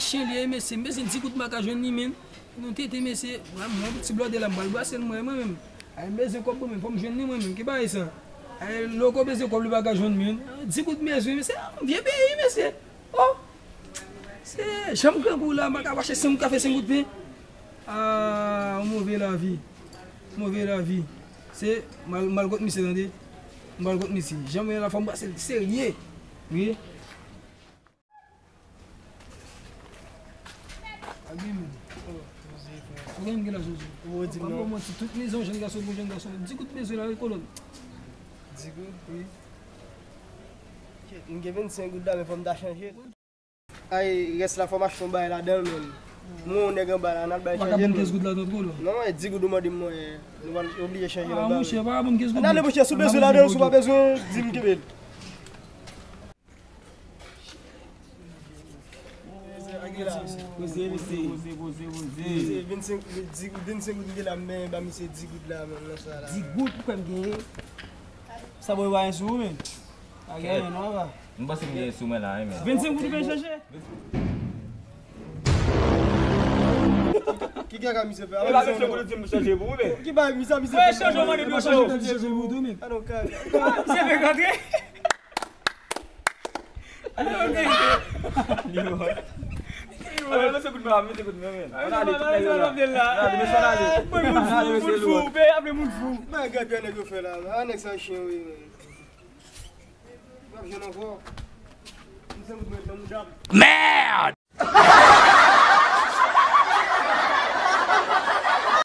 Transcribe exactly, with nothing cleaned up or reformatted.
Chen li ye, mesye, m bezwen di goud m pa ka jwenn li, menm. Nou tete, mesye, mwen, mwen, ti blòdè la, m pral brase l mwen, mwen menm. Ay, m bezwen kòb mwen menm, fò m jwenn li mwen menm. Ki bagay sa? Ay, loko bezwen kòb li pa ka jwenn, menm. Di goud m bezwen, mesye, ah, vye peyi, mesye. Oh! Se jan m grangou la, m pa ka mache san goud kafe, san goud pen. Ah, yon move lavi. Move lavi. Se, m al, m al kot misye, tande. M al kot misye. Jan m ye la, fò m brase l serye. Wi. Ak gen moun. Ou gen m gen lajan, Jezi. Ou di non. Bon, mwen, ti tout mizon, jèn gason, bon jèn gason. Di goud bezwen la, wi, kolòn. Di goud? Wi. M gen vennsenk goud la, men fò m ta chanje. Ay, rès la, fò m achte yon bagay ladan l, menm. Mwen, yon nèg anba la, n al bay chanje l, menm. Ou pa ka ban m kenz goud la, non, kolòn? Non, e di goud ou mande m, mwen, nou pral oblije chanje l anba, menm. Ah, monchè, pa ka ban m kenz goud, non. N ale, monchè, si w bezwen ladan l, si w pa bezwen, di m kenbe l. Poze, mesye. Poze, poze, poze. Vennsenk, di, vennsenk goud m gen la, men ba misye di goud la, menm, nan sa la. Di goud, ou kwè m genyen? Sa bò yo pa gen sou ou, menm? Pa genyen, non, papa. M panse m genyen sou mwen la, wi, menm. Vennsenk goud ou vin chache? Ki kaka misye fè? E pa vennsenk goud ou di m chanje pou ou, menm. Ki bagay misye, misye fè? Chanje, mande pou yo chanje. Chanje pou ou, menm. Ah, non, kaka. Misye fè rantre. Li bon. Li bon. Mete kout men, mete kout men, men. Ann ale, tout nèg yo la. Ann ale, mesye, ann ale. Mwen moun fou, moun fou, pe aple moun fou. Bagay grann nèg yo fè la, a nèg sa chen, wi, men. W ap jwenn ankò. Mèd!